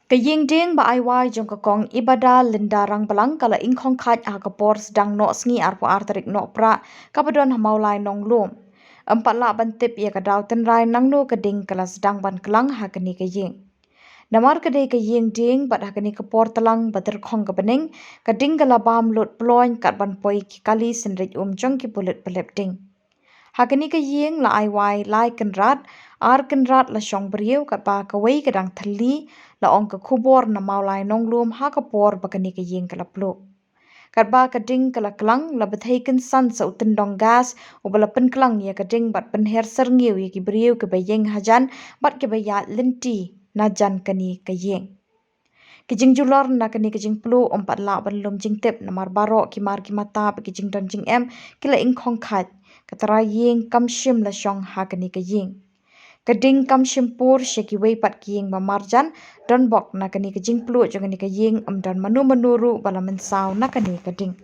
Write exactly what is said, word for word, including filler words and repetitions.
Ka ïing dieng ba ai wai jong ka kong Ibada Linda Rangbalang ka la ingkhong khait ha ka por sdang noh sngi arphew ar tarik Nohprah kaba don ha Mawlai Nonglum. Em pat lah ban tip ïa ka daw tynrai nangno ka ding ka la sdang ban klang ha kane ka ïing. Namar ka dei ka ïing dieng bad ha kane ka por tlang ba tyrkhong ka bneng, ka ding ka la bam lut ploiñ kat ban poi ki kali synreit um jong ki pulit ba lep ding. Ha kane ka ïing la ai wai lai kynrad, ar kynrad la shong briew katba kawei ka dang thylli, la ong ka khubor na Mawlai Nonglum ha ka por ba kane ka ïing ka la pluh. Katba ka ding ka la klang, la bthei kynsan sa u tyndong gas uba la pynklang ïa ka ding bad pynher syrngiew ïa ki briew kiba ïeng hajan bad kiba ïaid lynti najan kane ka ïing. Ki jingjulor na kane ka jingpluh ym pat lah ban lum jingtip namar baroh ki mar ki mata bad ki jingdon jingem ki la ingkhong khait. Ka trai ïing kam shym la shong ha kane ka ïing. Ka ding kam shym pur sha kiwei pat ki ïing ba marjan, donbok na kane ka jingpluh jong kane ka ïing ym don mano mano ruh ba la mynsaw na kane ka ding.